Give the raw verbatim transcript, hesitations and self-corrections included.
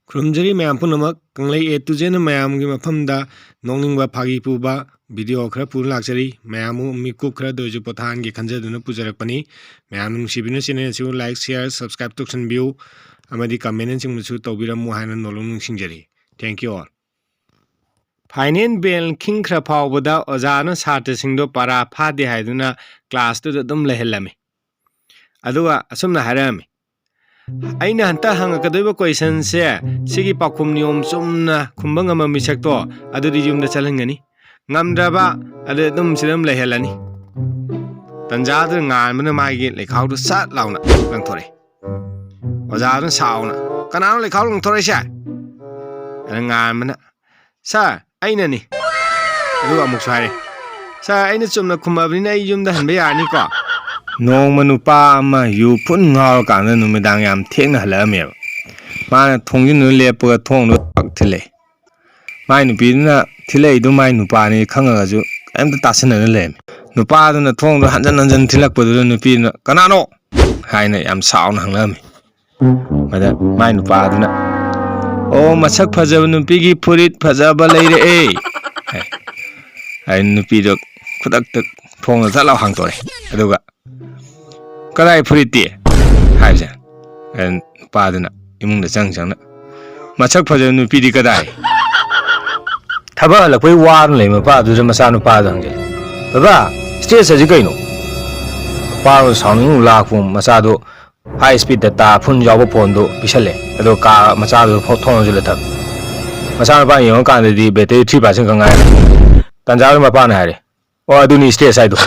ꯈꯨꯔꯨꯝꯖꯔꯤ ꯃꯌꯥꯝ ꯄꯨꯝꯅꯃꯛ꯫ ꯀꯪꯂꯩ A to Zꯅ ꯃꯌꯥꯝꯒꯤ ꯃꯐꯝꯗ ꯅꯣꯛꯅꯤꯡꯕ ꯐꯥꯒꯤ ꯄꯨꯕ video ꯈꯔ ꯄꯨꯗꯨꯅ ꯂꯥꯛꯆꯔꯤ꯫ ꯃꯌꯥꯝꯕꯨ ꯃꯤꯀꯨꯞ ꯈꯔꯗ ꯑꯣꯏꯔꯁꯨ ꯄꯣꯊꯥꯍꯟꯒꯦ ꯈꯟꯖꯗꯨꯅ ꯄꯨꯖꯔꯛꯄꯅꯤ꯫ ꯃꯌꯥꯝꯅ ꯅꯨꯡꯁꯤꯕꯤꯗꯨꯅ channel ꯑꯁꯤꯕꯨ like, share, subscribe ꯇꯧꯁꯟꯕꯤꯌꯨ ꯑꯃꯗꯤ comment ꯅꯆꯤꯡꯕꯁꯨ ꯇꯧꯕꯤꯔꯝꯃꯨ ꯍꯥꯏꯅ ꯅꯣꯂꯨꯛꯅ ꯅꯤꯡꯁꯤꯡꯖꯔꯤ꯫ Thank you all꯫ Final bell ꯈꯤꯡꯈ꯭ꯔ ꯐꯥꯎꯕꯗ ꯑꯣꯖꯥꯅ ꯁꯥꯇ꯭ꯔꯁꯤꯡꯗꯣ ꯄꯔꯥ ꯐꯥꯗꯦ ꯍꯥꯏꯗꯨꯅ classꯇꯨꯗ ꯑꯗꯨꯝ ꯂꯩꯍꯜꯂꯝꯃꯤ꯫ ꯑꯗꯨꯒ ꯑꯁꯨꯝꯅ ꯍꯥꯏꯔꯛꯑꯝꯃꯤ, "ꯑꯩꯅ ꯍꯟꯇꯛ ꯍꯪꯉꯛꯀꯗꯣꯏꯕ questionꯁꯦ, ꯁꯤꯒꯤ ꯄꯥꯎꯈꯨꯝ ꯅꯤꯌꯣꯝ ꯆꯨꯝꯅ ꯈꯨꯝꯕ ꯉꯝꯕ ꯃꯤꯁꯛꯇꯣ ꯑꯗꯨꯗꯤ ꯌꯨꯝꯗ ꯆꯠꯍꯟꯒꯅꯤ꯫ ꯉꯝꯗ꯭ꯔꯕ ꯑꯗꯨ ꯑꯗꯨꯝ ꯁꯤꯗ ꯑꯗꯨꯝ ꯂꯩꯍꯜꯂꯅꯤ꯫" ꯇꯟꯖꯥꯗꯨꯗ ꯉꯥꯟꯕꯅ ꯃꯥꯒꯤ ꯂꯩꯈꯥꯎꯗꯨ ꯁꯠ ꯂꯥꯎꯅ ꯂꯪꯊꯣꯔꯛꯑꯦ꯫ ꯑꯣꯖꯥꯗꯨꯅ ꯁꯥꯎꯅ, "ꯀꯅꯥꯅꯣ ꯂꯩꯈꯥꯎ ꯂꯪꯊꯣꯔꯛꯏꯁꯦ?" ꯑꯗ ꯉꯥꯟꯕꯅ, "Sir, ꯑꯩꯅꯅꯤ꯫" ꯑꯗꯨꯒ ꯑꯃꯨꯛꯁꯨ ꯍꯥꯏꯔꯦ, "Sir, ꯑꯩꯅ ꯆꯨꯝꯅ ꯈꯨꯝꯃꯕꯅꯤꯅ ꯑꯩ ꯌꯨꯝꯗ ꯍꯟꯕ ꯌꯥꯔꯅꯤꯀꯣ?" ꯅꯣꯡꯃ ꯅꯨꯄꯥ ꯑꯃ ꯌꯨ ꯐꯨꯟ ꯉꯥꯎꯔꯀꯥꯟꯗ ꯅꯨꯃꯤꯗꯥꯡ ꯌꯥꯝ ꯊꯦꯡꯅ ꯍꯜꯂꯛꯑꯝꯃꯦꯕ꯫ ꯃꯥꯅ ꯊꯣꯡꯖꯤꯟꯗꯨꯅ ꯂꯦꯞꯄꯒ ꯊꯣꯡꯗꯣ ꯊꯛ ꯊꯤꯜꯂꯛꯑꯦ꯫ ꯃꯥꯏ ꯅꯨꯄꯤꯗꯨꯅ ꯊꯤꯜꯂꯛꯏꯗꯨ ꯃꯥꯏ ꯅꯨꯄꯥꯅꯤ ꯈꯪꯉꯒꯁꯨ ꯀꯔꯤꯝꯇ ꯇꯥꯁꯟꯅꯅ ꯂꯩꯔꯝꯃꯤ꯫ ꯅꯨꯄꯥꯗꯨꯅ ꯊꯣꯡꯗꯣ ꯍꯟꯖꯟ ꯍꯟꯖꯟ ꯊꯤꯜꯂꯛꯄꯗꯨꯗ ꯅꯨꯄꯤꯗꯨꯅ, "ꯀꯅꯥꯅꯣ?" ꯍꯥꯏꯅ ꯌꯥꯝ ꯁꯥꯎꯅ ꯍꯪꯂꯛꯑꯝꯃꯤ꯫ ꯑꯗ ꯃꯥꯏ ꯅꯨꯄꯥꯗꯨꯅ, "ꯑꯣ, ꯃꯁꯛ ꯐꯖꯕ ꯅꯨꯄꯤꯒꯤ ꯐꯨꯔꯤꯠ ꯐꯖꯕ ꯂꯩꯔꯛꯑꯦ" ꯍꯥꯏ꯫ ꯑꯗꯩ ꯅꯨꯄꯤꯗꯣ ꯈꯨꯗꯛꯇ ꯊꯣꯡꯗꯣ ꯊꯠ ꯂꯥꯎ ꯍꯥꯡꯇꯣꯔꯛꯑꯦ꯫ ꯑꯗꯨꯒ, "ꯀꯗꯥꯏ ꯐꯨꯔꯤꯠꯇꯤ?" ꯍꯥꯏꯕꯁꯦ꯫ ꯑꯗ ꯅꯨꯄꯥꯗꯨꯅ ꯏꯃꯨꯡꯗ ꯆꯪ ꯆꯪꯅ, "ꯃꯁꯛ ꯐꯖꯕ ꯅꯨꯄꯤꯗꯤ ꯀꯗꯥꯏ?" ꯊꯕꯛ ꯍꯜꯂꯛꯄꯩ ꯋꯥꯗꯨꯅ ꯂꯩ ꯃꯄꯥꯗꯨꯗ ꯃꯆꯥꯅꯨꯄꯥꯗ ꯍꯪꯖꯜꯂꯦ, "ꯕꯕꯥ, stage ꯑꯁꯤ ꯀꯩꯅꯣ?" ꯃꯄꯥꯗꯣ ꯁꯥꯎꯅꯤꯡ ꯂꯥꯛꯄ ꯃꯆꯥꯗꯣ high speed data full ꯌꯥꯎꯕ phoneꯗꯨ ꯄꯤꯁꯜꯂꯦ꯫ ꯑꯗꯣ ꯀꯥ ꯃꯆꯥꯗꯨ ꯐꯣ-, ꯊꯣꯡ ꯂꯣꯟꯁꯤꯜꯂ ꯊꯝꯃꯦ꯫ ꯃꯆꯥꯅꯨꯄꯥꯅ ꯌꯦꯡꯉꯀꯥꯟꯗꯗꯤ battery three percent ꯈꯛ ꯉꯥꯏꯔꯦ꯫ ꯇꯟꯖꯥꯗꯨꯗ ꯃꯄꯥꯅ ꯍꯥꯏꯔꯦ, "ꯑꯣ, ꯑꯗꯨꯅꯤ stage ꯍꯥꯏꯗꯣ"꯫